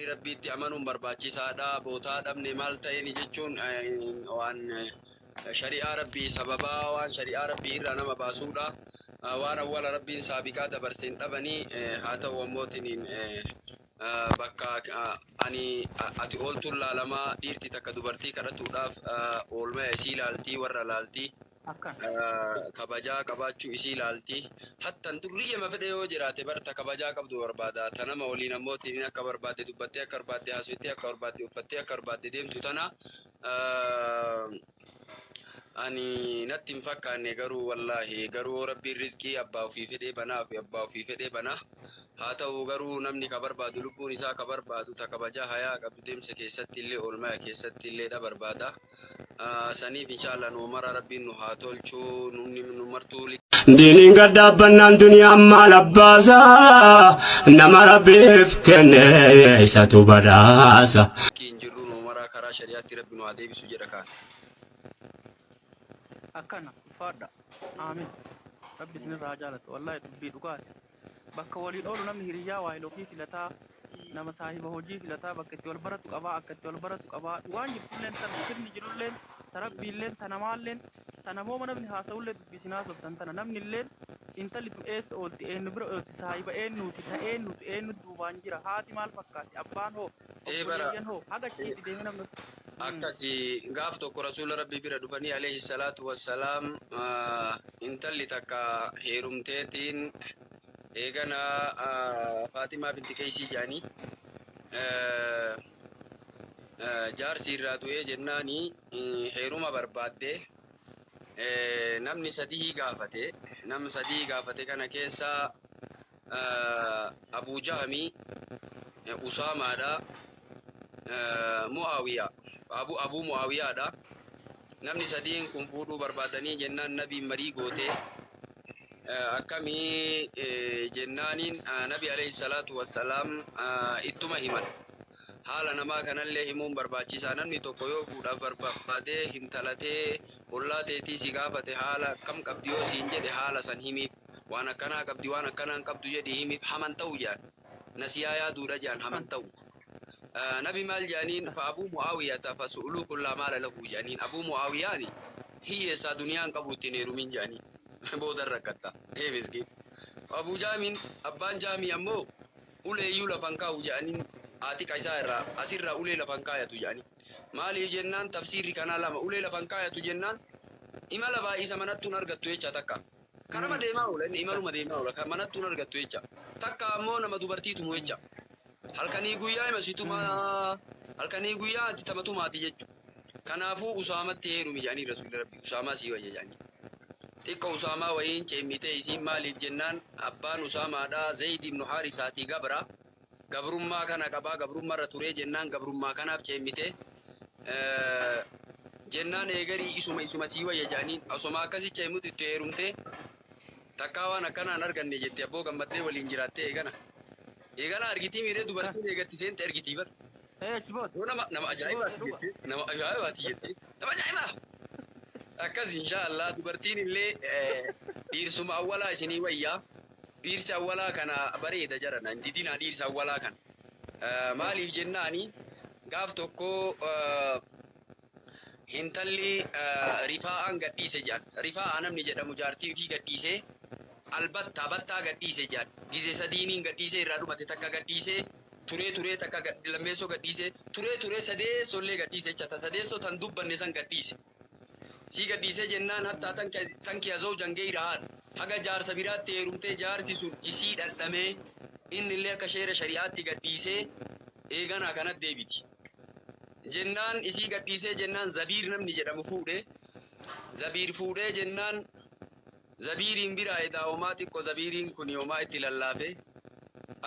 Rabbiitti amanuun barbaachisaadha. Bootaa dhabne maal ta'een jechuun waan shari'aa Rabbii sababaa waan shari'aa Rabbii irraa nama baasuudha. Waan awwala Rabbiin saabiqaa dabarse hin dhabanii, haa ta'u ammootiin bakka ani ati ooltuun laalamaa, dhiirti takka dubartii kadhatuudhaaf oolmaya isii laaltii, warra laaltii. Akkan. Kabajaa qabaachuu isii laalti. Hattan durriyyema fedhe yoo jiraate barta kabajaa qabdu barbaada. Ta nama waliin ammootiin akka barbaadde dubbattee, akka barbaadde haasofte, akka barbaadde uffattee, akka barbaadde deemtu tana ani natti hin fakkaanne. Garuu wallaahi garuu Rabbiin rizqii abbaa ofii fedhee banaa fi abbaa ofii fedhee banaa. Haa ta'u garuu namni ka barbaadu, lubbuun isaa ka barbaadu, ta kabajaa hayaa qabdu, deemsa keessatti illee oolmaya keessatti illee dha barbaada. Saniif inshaallah nu mara Rabbiin nu haa tolchu, nunni nu martuu. Diiniin gad dhaabbannaan duniyaan maal abbaasa, nama Rabbiif kenne isatu badhaasa. Hin jirru, nu maraa karaa shari'aatti Rabbi nu haa deebisu jedha kaan. Akkana ulfaadha. Aamin. Rabbi isinirraa haa jaalatu. Wallaahi dubbii dhugaati. Bakka waliin oolu namni hiriyyaa waayila ofii filataa, nama saahiba hojii filataa, bakka itti wal baratu qabaa, akka itti wal baratu qabaa. Waan jirtulleen tana, sirni jirulleen, ta Rabbiilleen, ta namaalleen, ta namooma namni haasa'ullee dubbii isin haasoftan tana. Namni illeen intalli tun eessa oolti, eenyu bira oolti, saahiba eenyuuti, ta eenyuuti, eenyu duubaan jira, haati maal fakkaati, abbaan hoo, Ee bara obboleeyyan hoo, haga achiitti deeme namni. Akkasi gaaf tokko Rasuula Rabbii bira dhufanii alayhi salaatu wassalaam, intalli takka heerumteetiin eegana Faatimaa binti Keeysii jedhanii, jaarsi irraa du'ee jennaani heeruma barbaadde. Namni sadihii gaafate. Nama sadihii gaafate kana keessa Abuu Jahmii, Usaamaadha, Mu'aawiyaa, Abuu Mu'aawiyaadha. Namni sadiin kun fuudhuu barbaadanii jennaan nabiin marii goote. Akkamii jennaaniin nabi alayhi salaatu wassalaam ittuma himan. Haala namaa kanallee himuun barbaachisaa. Namni tokko yoo fuudhaaf barbaadee hintalatee ollaa teetii si gaafate, haala akkam qabdi yoo siin jedhe, haala san himiif. Waan akkanaa qabdi, waan akkanaa hin qabdu jedhii himiif. Haman ta'u jedhan. Nasiyaa yaaduudha jedhan, haman ta'u. Nabi maal jedhaniin? Fa Abuu Mu'aawiyata fa su'luukun laa maala lahu jedhaniin. Abuu Mu'aawiyaani hiyyeessaa duniyaan qabu, ittiin heerumin jedhanii, boodan rakkatta. Ee miskiin. Abuu Jaamiin, abbaan Jaamii ammoo uleeyyuu lafan kaa'u jedhaniin, aaxiqa isaa irraa asirraa ulee lafan kaayatu jedhanii. Maaliif jennaan, tafsiirri kanaa lama: ulee lafan kaayatu jennaan imala baay'isa manattuun argattu jecha takka. Karama deemaa oola inni, imaluma deemaa oola, kan manattuun argattu jecha. Takka ammoo nama dubartii tumu jecha. Halkanii guyyaa ima si tumaa, halkanii guyyaa ati tama tumaati jechu. Kanaafuu Usaamatti heerumi jedhanii Rasuulli Rabbii. Usaamaa sii wayya jedhanii. Xiqqo Usaamaa wayiin ceemmitee isiin. Maaliif jennaan, abbaan Usaamaadha Zayd ibnu Haarisaatii gabra. Gabrummaa kana qabaa, gabrummarra turee jennaan gabrummaa kanaaf ceemmite. Jennaan eegarii isuma sii wayya jedhaniin. Osoma akkasi ceemmutu itti heerumtee, takkaa waan akkanaa hin arganne jette. Abboo gammaddee waliin jiraattee eegana. Eegana argitii miiree dubartiin eegatti seente argitii bar. Ee, achi booda. Yoo nama Achi booda ajaa'ibaati dhuga. jettee, nama ajaa'ibaati jettee, nama ajaa'ibaa. Akkas inshaallah dubartiin illee dhiirsuma awwalaa isinii wayyaa. Dhiirsi awwalaa kana bareeda jarana, hin didinaa dhiirsa awwalaa kana. Maaliif jennaani, gaaf tokko hintalli Rifaa'aan gadhiise jedhan. Rifaa'a namni jedhamu jaartii ofii gadhiisee albattaa battaa gadhiise jedhan. Gize sadiiniin gadhiisee irraa dhumate. Takka gadhiisee turee turee, takka lammeessoo gadhiisee turee turee, sadeessollee gadhiise jecha. Ta sadeessoo tan dubbanne san gadhiise. Sii gadhiisee jennaan hattaa tankiya zawjan geyra haadha. Haga jaarsa biraatti heerumtee, jaarsi sun isii dhandhamee, innillee akka sheera shari'aatti gadhiisee eeganaa kanat deebiti. Jennaan isii gadhiisee jennaan Zabiir namni jedhamu fuudhe. Zabiir fuudhee jennaan Zabiiriin biraa edaa homaa xiqqo Zabiiriin kun homaa itti lallaafe.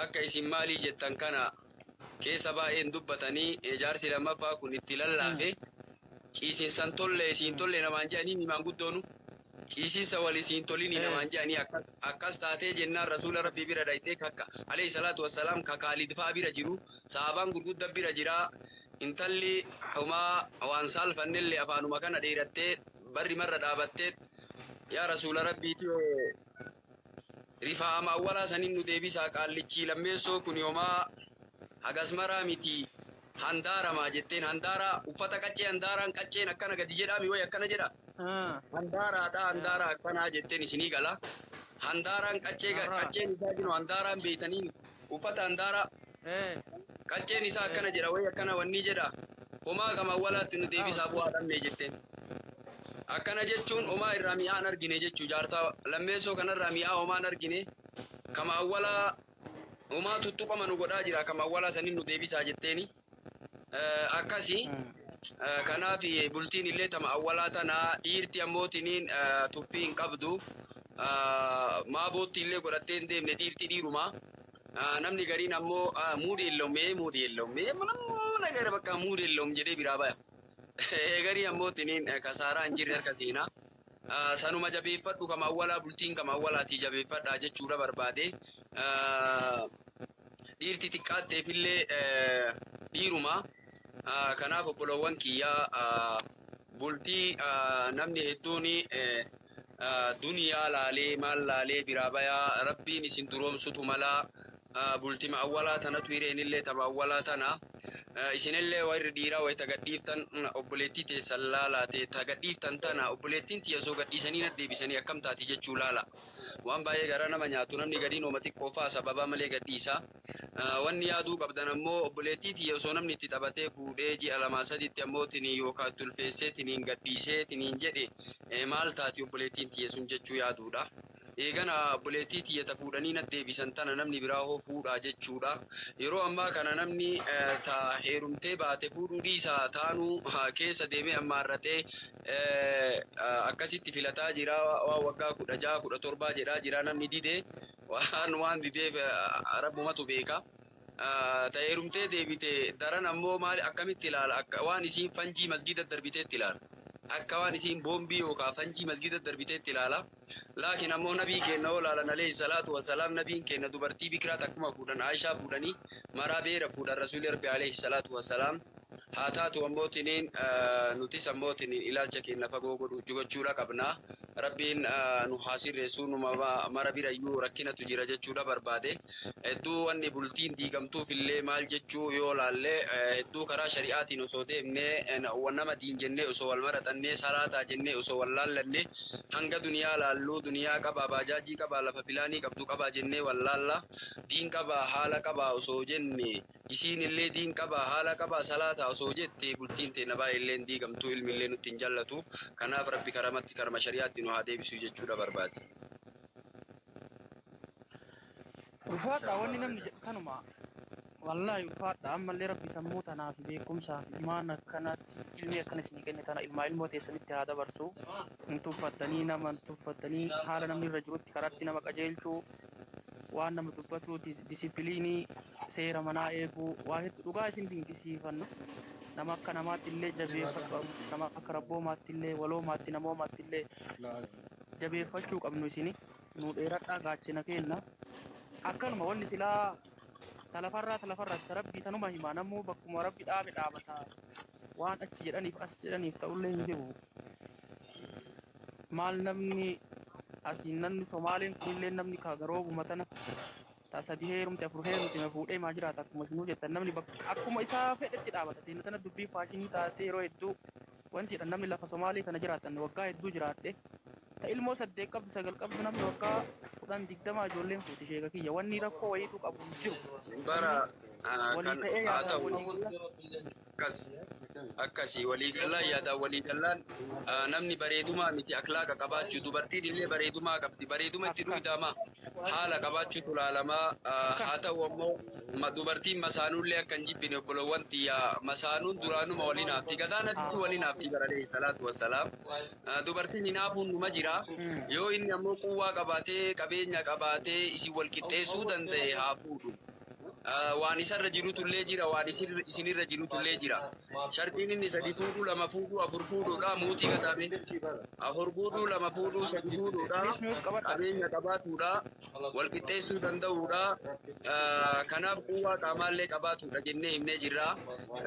Akka isin maalii jettan kana keessa baay'een dubbatanii, jaarsi lammaffaa kun itti lallaafe. Ciisinsan tolle isiin tolle namaan jedhanii maanguddoonu. Ciisinsa wal isiin tolinii namaan jedhanii. Akkas taatee jennaan Rasuula Rabbii bira dhayxee kakka alayhi salaatu wassalaam ka Kaalid fa'a bira jiru, sahaabaan gurgudda bira jira. Intalli homaa waan saalfannellee afaanuma kana dheerattee barri marra dhaabattee, yaa Rasuula Rabbiiti, Rifaa'ama awwalaa sanin nu deebisaa, qaallichii lammeessoo kun homaa Hagas maraa miti handaaramaa jetteen handaara uffata qaccee handaaraan qacceen akkana gadi jedhaami wayi akkana jedha. Handaaraadha handaara akkanaa jetteen isinii gala. Handaaraan qaccee qacceen isaa jiru handaaraan beeytanii uffata handaara qacceen isaa akkana jedha wayi akkana wanni jedha. Homaa kama awwalaatti nu deebisaa bu'aa dhabne jetteen. Akkana jechuun homaa irraa mi'aan argine jechuu jaarsaa lammeessoo kanarraa mi'aa homaan argine kama awwalaa homaa tuttuqama nu godhaa jira kama awwalaa saniin nu deebisaa jetteeni. Akkasi kanaaf bultiin illee tama awwalaa tanaa dhiirti ammootiniin tuffii hin qabdu maabootti illee godhattee hin deemne dhiirti dhiiruma. Namni gariin ammoo muudii የለውም muudii የለውም mana gara bakka muudii የለውም jedhee biraa baya. Garii ammootiniin kasaaraa hin jirre harka seenaa. Sanuma jabeeffadhu kama awwalaa bultiin kama awwalaatii jabeeffadhaa jechuudha barbaade. Dhiirti xiqqaatteefillee dhiiruma. Kanaaf obboloowwan kiyyaa bultii namni hedduun duniyaa laalee maal laalee biraa bayaa rabbiin isin duroomsutu malaa bultima awwalaa tanatu hireenillee tama awwalaa tana isinillee warri dhiiraa wayita gadhiiftan obboleettii teessan laalaate ta gadhiiftan tana obboleettiin tiyya osoo gadhiisanii na deebisanii akkam taati jechuu laala. Waan baay'ee garaa nama nyaatu namni gadiin ooma xiqqoo fa'a sababaa malee gadhiisa. Wanni yaaduu qabdan ammoo obboleettii tiyya osoo namni itti taphatee fuudhee ji'a lamaa sadiitti ammoo tiniin yookaan tulfeessee tiniin gadhiisee tiniin jedhe maal taati obboleettiin tiyya sun jechuu yaaduudha. Eegana obboleettii tiyya ta fuudhanii na deebisan tana namni biraa hoo fuudhaa jechuudha. Yeroo ammaa kana namni ta heerumtee baate fuudhuu dhiisaa taanuu keessa deemee ammaarratee akkasitti filataa jira waan waggaa 16 17 jedhaa jira namni didee waan dideef rabbumatu beeka. Ta heerumtee deebite daran ammoo maal akkamitti ilaala akka waan isiin fanjii masgida darbiteetti ilaala. Akka waan isiin boombii yookaan fanjii masgida darbiteetti ilaala. Laakiin ammoo nabii keenya oo laalan alayhi salaatu wasalaam nabiin keenya dubartii bikiraa takkuma fuudhan Aishaa fuudhanii maraa beera fuudhan rasuulli rabbi alayhi salaatu wasalaam. Haa taatu ammootiniin nutis ammootiniin ilaalcha keenya fagoo gochuudha qabna. Rabbiin nu haa sirreessuu nu mara birayyuu rakkinatu jira jechuudha barbaade. Hedduu wanni bultiin diigamtuuf illee maal jechuu yoo laalle hedduu karaa shari'aatiin osoo deemnee nama diin jennee osoo wal maraxannee salaataa jennee osoo wal laallanne hanga duniyaa laalluu duniyaa qabaa baajaajii qabaa lafa filaanii qabdu qabaa jennee wal laalla diin qabaa haala qabaa osoo jenne isiin illee diin qabaa haala qabaa salaataa osoo jette bultiin teenya baay'ee illee diigamtuu ilmi illee nutti hin jallatu. Kanaaf rabbi karamatti karama shari'aatti nu haa deebisu jechuudha barbaade. Ulfaadha wanni namni jedhu kanuma. Wallaahi ulfaadha ammallee rabbi sammuu tanaa fi beekumsaa fi imaan akkanatti ilmi akkana isinii kenne tana ilmaa ilmoo teessanitti haa dabarsu. Hin tuffattanii nama hin tuffattanii haala namni irra jirutti karaatti nama qajeelchuu waan nama dubbatu disipiliinii seera manaa eeguu waa hedduu dhugaa isin dinqisiifanna. Nama akka namaatti illee jabeeffachuu nama akka rabboomaatti illee waloomaatti namoomaatti illee jabeeffachuu qabnu isini nu dheeradhaa gaachina kenna. Akkanuma wanni silaa talafarraa talafarraa ta rabbii tanuma himaa namuu bakkuma rabbi dhaabe dhaabata waan achi jedhaniif as jedhaniif ta'ullee hin jiru. Maal namni asiin namni Somaaleen kunillee namni kaagaroobuma tana ta sadi heerumte afur heerumte na fuudhee maa jiraata akkuma isinuu jettan namni akkuma isaa fedhetti dhaabata. Teenya tana dubbii faashinii taatee yeroo hedduu wanti jedhan namni lafa Somaalee kana jiraatan waggaa hedduu jiraadhe. Ta ilmoo 8 qabdu 9 qabdu namni waggaa 10 20 ijoolleen fuuti sheeka kiyya wanni rakkoo wayiitu qabu hin jiru. Bara Walii kan ta'ee haa yaadaan ta'u walii gala. Akkas akkasii waliigallaan yaadaan waliigallaan namni bareedumaa miti akhlaaqa qabaachuu dubartiin illee bareedumaa qabdi bareeduma itti dhuydaama haala qabaachuutu laalamaa haa ta'u ammoo dubartiin masaanuullee akka hin jibbine obbolowwan xiyyaa masaanuun duraanuma waliin haafti gadaan adiitu waliin haafti bara alayhi salaatu wassalaam dubartiin hinaafuun numa jira yoo inni ammoo quwwaa qabaatee qabeenya qabaatee isin wal qixxeessuu danda'e haa fuudhu. Waan isarra jirutullee jira waan isinirra jirutullee jira. Shartiin inni 3 fuudhuu 2 fuudhuu 4 fuudhuudha muutii gataame. 4 fuudhuu 2 fuudhuu 3 fuudhuudha qabeenya qabaatuudha wal qixxeessuu danda'uudha. Kanaaf quwwaa qaamaallee qabaatuudha jennee himnee jirra.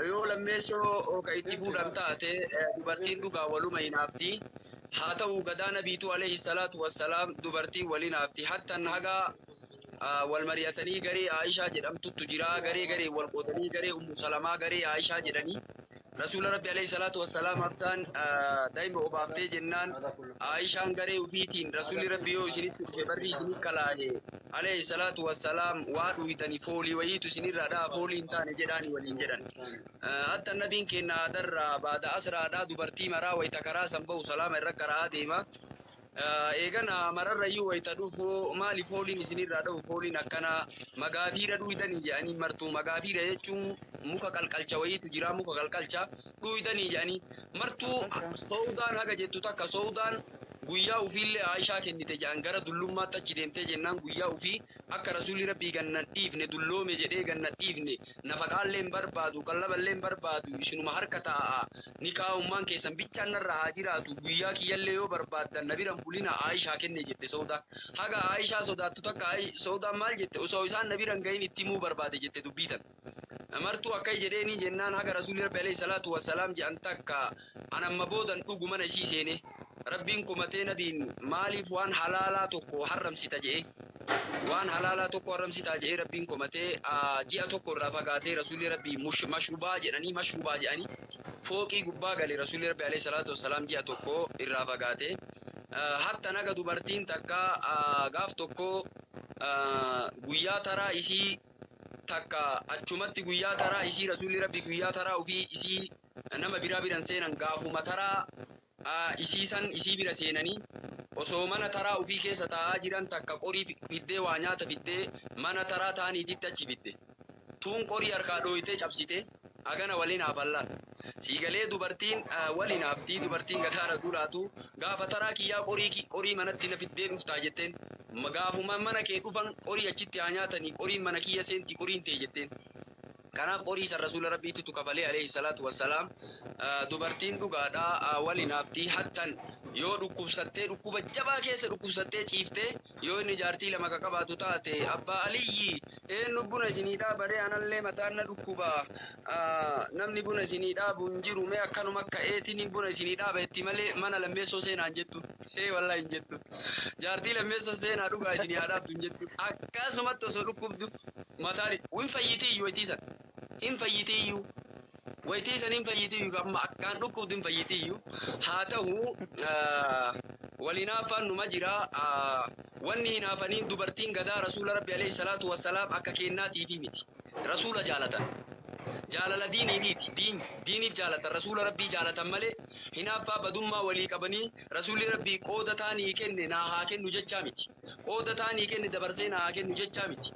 Yoo lammeessoo ka itti fuudhan taate dubartiin dhugaa waluma hinaafti. Haa ta'u gadaa nabiitu alayhi salaatu wassalaam dubartiin waliin haafti. Hattan haga Wal mari'atanii garee Aishaa jedhamtutu jira, garee garee wal qoodanii garee Ummu Salamaa, garee Aishaa jedhanii. Rasuula Rabbi alayhi salaatu wassalaam Hafsaan daa'ima obaaftee jennaan Aishaan garee ufiitiin, Rasuulli Rabbi yoo isinitti dhufe barri isinit kalaahe alayhi salaatu wassalaam waa dhuydani, foolii wayiitu isinirraa dhaha, foolii hin taane jedhaani waliin jedhan. Hatta nabiin keenya aadarraa baada asraadhaa dubartii maraa wayita karaa san bahu salaama irra qara'aa deema. Eegana mararrayyuu wayita dhufu, maali fooliin isinirraa dhahu, fooliin akkanaa? Magaafiira dhuydanii jedhanii martuu. Magaafiira jechuun muka qalqalcha wayiitu jira, muka qalqalcha dhuydanii jedhanii martuu. Soowdaan haga jettu takka, Soowdaan guyyaa ufiillee Aishaa kennite jedhan. Gara dullummaatti achi deemtee jennaan guyyaa ufii akka Rasuulli Rabbii gannan dhiifne, dulloome jedhee gannan dhiifne, nafaqaallee hin barbaadu, qallaballee hin barbaadu, isinuma harka taa'a, ni kaa'ummaan keessan bichaan narra haa jiraatu, guyyaa kiyyallee yoo barbaaddan na biran bulina, Aishaa kenne jette Soowdaan. Haga Aishaa sodaattu takka, Soowdaan maal jette? Osoo isaan na biran gahin itti himuu barbaade jette dubbii tan. Martuu akka jedheeni jennaan haga Rasuulli Rabbi alayhi salaatu wassalaam jedhan takka, anamma boodan dhugu mana isii seene Rabbiin komatee nabiin, maaliif waan halaalaa tokko harramsita jedhe, waan halaalaa tokko harramsitaa jedhee Rabbiin komatee. Ji'a tokko irraa fagaatee Rasuulli Rabbii mashrubaa jedhanii, mashrubaa jedhanii fooqii gubbaa gale. Rasuulli Rabbi alayhi salaatu wassalaam ji'a tokko irraa fagaate. Hatta naga dubartiin takka gaaf tokko guyyaa taraa isii takka achumatti, guyyaa taraa isii, Rasuulli Rabbi guyyaa taraa ofii isii nama biraa biran seenan, gaafuma taraa isii san isii bira seenanii, osoo mana taraa ofii keessa taa'aa jiran takka qorii fiddee, waa nyaata fiddee mana taraa taaniititti achi fidde. Tuun qorii harkaa dhooytee cabsite. Agana waliin haafallaan siigalee dubartiin waliin haftii. Dubartiin gataa Rasuulaatu gaafa taraa kiyyaa qorii manatti na fiddee dhuftaa jetteen. Gaafuma mana kee dhufan qorii achitti haa nyaatanii, qoriin mana kiyya seentii, qoriin ta'e jetteen. Kanaaf qorii san Rasuula Rabbiitti kafalee alayhi salaatu wassalaam. Dubartiin dhugaadha waliin haftii. Hattan yoo dhukkubsattee, dhukkuba jabaa keessa dhukkubsattee ciiftee, yoo inni jaartii lama ka qabaatu taate, abbaa Aliyyi, eenyu buna isinii dhaabadee? Anallee mataan na dhukkuba, namni buna isinii dhaabu hin jiru, mee akkanuma akka eetiin buna isinii dhaaba itti malee mana lammeessoo seenaa hin jettu. Ee, wallahi hin jettu. Jaartii lammeessoo seenaa dhugaa isinii haa dhaabdu hin jettu. Akkasumatti osoo dhukkubdu mataan hin fayyitii iyyuu, wayitiisan hin fayyitii iyyuu, wayitiisan hin fayyitii iyyuu, amma akkaan dhukkubdu hin fayyitii iyyuu. Haa ta'u, waliin haaffaan numa jira. Wanni hinaafaniin dubartiin gadaa Rasuula Rabbi alayhi salaatu wassalaam akka kennaatiifi miti. Rasuula jaalatan, jaalala diiniitiiti, diiniif jaalatan, Rasuula Rabbii jaalatan malee hinaaffaa badummaa walii qabanii Rasuulli Rabbii qooda taanii kenne naa haa kennu jechaa miti, qooda taanii kenne dabarsee naa haa kennu jechaa miti.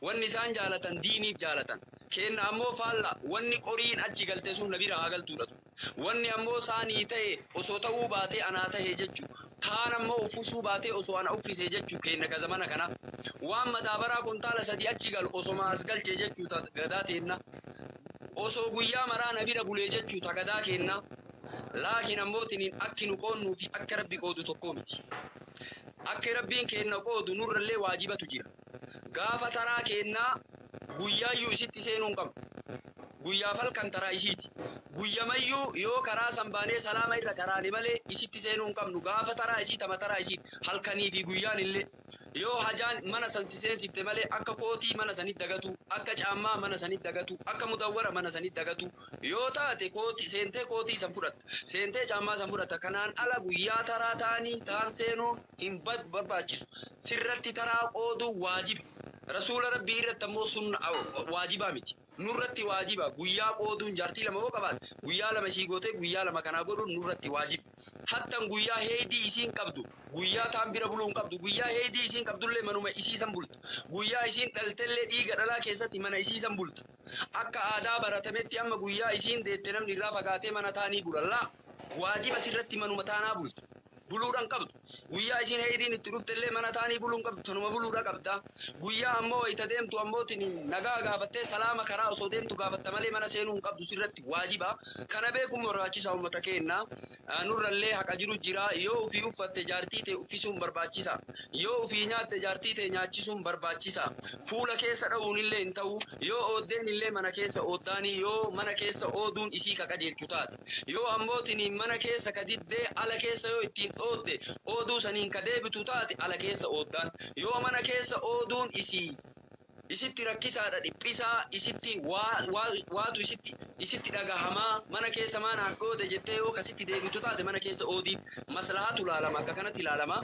Wanni isaan jaalatan diiniif jaalatan. Kenna ammoo faalla. Wanni qoriin achi galte sun na bira haa galtuudhatu. Wanni ammoo taanii ta'e osoo ta'uu baatee anaa ta'e jechu, taan ammoo uffisuu baatee osoo ana uffise jechu. Kenna ka zamana kana waan madaabaraa kontaala 3 achi galu osoma as galche jechuu ta gadaa teenna, osoo guyyaa maraa na bira bulee jechuu ta gadaa kenna. Laakiin ammoo tiniin akki nu qoonnuu fi akka Rabbi qoodu tokkoo miti. Akka Rabbiin kenna qoodu nurrallee waajibatu jira. Gaafa taraa kennaa guyyaayyuu isitti seenuu hin qabnu. Guyyaaf halkan taraa isiiti. Guyyamayyuu yoo karaa san baanee salaama irra karaane malee isitti seenuu hin qabnu. Gaafa taraa isii tama taraa isiiti. Halkanii fi guyyaan illee yoo hajaan mana san si seensifte malee, akka kootii mana sanit dagatu, akka caammaa mana sanit dagatu, akka mudawwara mana sanit dagatu yoo taate, kootii seentee kootii san fudhatta, seentee caammaa san fudhatta. Kanaan ala guyyaa taraa ta'anii taan seenuun hin barbaachisu. Sirratti taraa qooduu waajiba. Rasuula Rabbii irratti ammoo sun waajibaa miti. Nurratti waajiba guyyaa qooduun. Jaartii lama yoo qabaate, guyyaa lama isii gootee guyyaa lama kanaa godhuun nurratti waajiba. Hattan guyyaa heedii isiin qabdu guyyaa taan bira buluu hin qabdu. Guyyaa heedii isiin qabdullee manuma isii san bultu. Guyyaa isiin dhaltellee dhiiga dhalaa keessatti mana isii san bultu. Akka aadaa baratametti amma guyyaa isiin deette namni irraa fagaatee mana taanii bula. Laa, waajiba sirratti manuma taanaa bultu buluudhaan qabdu. Guyyaa isiin heediin itti dhuftellee mana taanii buluu hin qabdu, tanuma buluudha qabda. Guyyaa ammoo wayita deemtu ammoo nagaa gaafattee, salaama karaa osoo deemtu gaafatta malee mana seenuu hin qabdu, sirratti waajiba. Kana beekuun barbaachisaa uummata keenya. Nurrallee haqa jiru jira. Yoo ofii uffatte jaartii ta'e uffisuun barbaachisa. Yoo ofii nyaatte jaartii ta'e nyaachisuun barbaachisa. Fuula keessa dha'uun illee hin ta'u. Yoo ooddeen illee mana keessa ooddaanii, yoo mana keessa ooduun isii ka qajeelchu taate, yoo ammoo mana keessa ka diddee ala keessa yoo ittiin oodde ooduu saniin ka deebitu taate ala keessa ooddaan. Yoo mana keessa ooduun isii isitti rakkisaadha, dhiphisaa isitti, waatu isitti dhagahamaa, mana keessa maanaan dhoode jettee yoo kasitti deebitu taate, mana keessa oodiif maslahaatu laalama, akka kanatti ilaalama.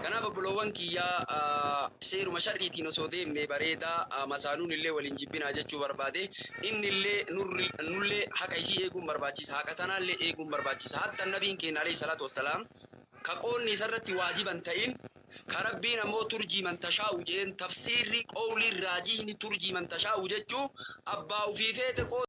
Kanaaf obboloowwan kiyyaa, seeruma shar'iitiin osoo deemne bareedaa. Masaanuun illee waliin jibbinaa jechuu barbaade. Inni illee nullee haqa isii eeguun barbaachisa, haqa tanaallee eeguun barbaachisa. Hatta nabiin keenya alayhi salaatu wassalaam ka qoonni isarratti waajiban ta'in, ka Rabbiin ammoo turjii man tashaa'u jeen, tafsiirri qawliin raajihni turjii man tashaa'u jechuu abbaa ufii feete qooda.